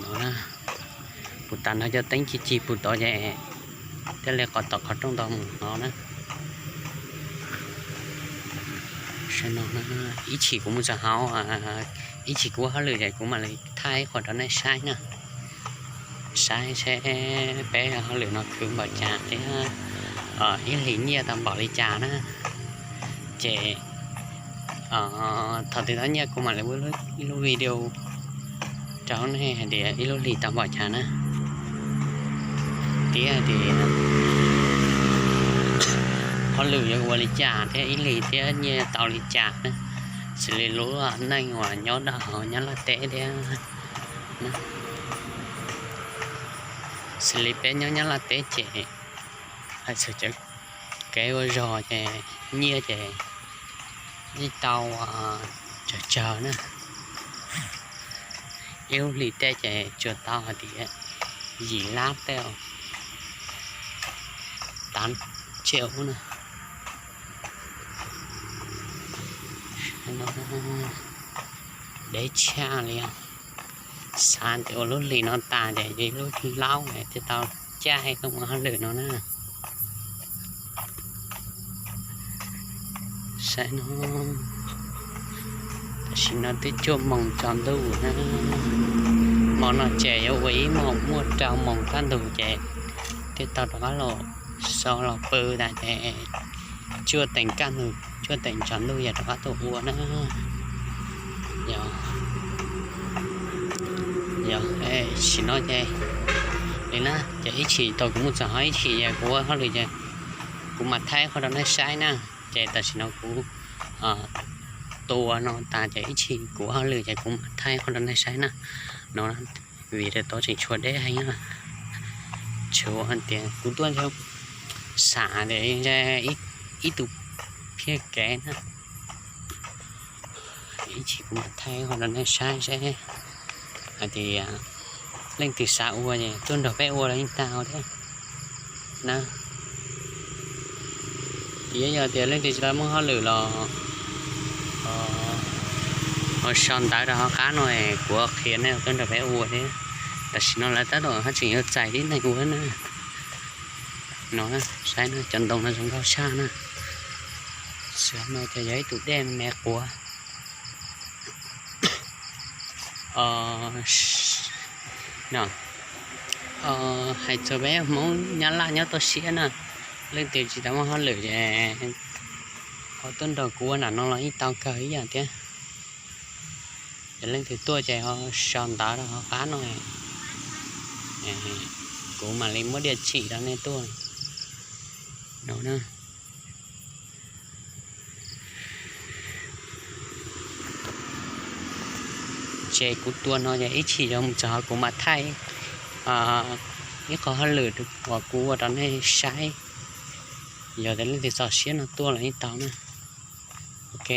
No na, kuv tas nrho cov teeb ci ci puag tod ces thiaj li qhov tom qhov rooj ntau mus no na. Ib chim kuv mus txog hauv, ib chim kuv ua hauj lwm ces kuv mam li thaij qhov rau nej saib na. Saib seb peb hauj lwm no khwv npaum cas thiab ib hlis nyiaj tau npaum li cas na. Ces thaum twg tau nyiaj kuv mam li ua ib lub video rau nej hais tias ib lub hlis tau npaum cas na, thiab hais tias hauj lwm yuav ua li cas thiab ib hlis thiab nyiaj tau li cas na. Xws li lub neej uas nyob rau hauv Nyab Laj teb thiab, xws li peb nyob Nyab Laj teb ces hais txog cov kev ua zog ces nyiaj ces yeej tau tsawg tsawg na. Ib lub hlis tej ces tsuas tau hais tias yim lab tej, tav tsiaj ub na. Deb tshaj li os. Xav tias ua lub hlis no tas ces yog ib lub hlis laub thiaj tau caij tuaj mus hauj lwm no na. Saib no, tam sim no twb cuaj moos tsaus ntuj na. Hmo no ces yuav ua ib hmos muaj rau moos kaj ntug ces thiaj tau rov qab los so los pw tas ces cuaj teev kaj ntug cuaj teev tsaus ntuj yog rov qab tuaj ua na. Yog, yog, tam sim no ces li na ces ib chim tau kuv mus txog hauv ib chim ces kuv ua hauj lwm ces kuv mam thaij qhov rau nej saib na. Ces tam sim no kuv tua no tas ces ib chim kuv ua hauj lwm ces kuv mam thaij qhov rau nej saib na. No vim rau tod tseem tshuav deb heev, tshuav hais tias kuv tuaj xav tias ib tug phiaj kev na. Ib chim kuv mam thaij qhov rau nej saib seb hais tias leej twg xav ua es tuaj nrog peb ua los yeej tau thiab na. Tiam yog tias leej twg tsis tau muaj hauj lwm los ho sau ntawv rau hauv qab no es kuv qhia nej tuaj nrog peb ua thiab. Tam sim no lawv tab tom haj tseem yuav txais tib neeg ua na. No saib no cov ntoo no zoo nkauj tshaj na. Xwb no ces yog ib tug dej me me quav. Hais txog peb Hmoob Nyab Laj nyob toj siab na, leej twg tsis tau muaj hauj lwm ces ho tuaj nrog kuv ua nram no los yeej tau kawg ib yam thiab. Ces leej twg tuaj ces ho sau ntawv rau hauv qab no, kuv mam li muab diam tsim rau nej tuaj no na. Ces kuv tua no ces ib chim yuav mus txog kuv mam thaij ib qho hauj lwm uas kuv ua rau nej saib. Yog tias leej twg txaus siab no tuaj los yeej tau na. Ok.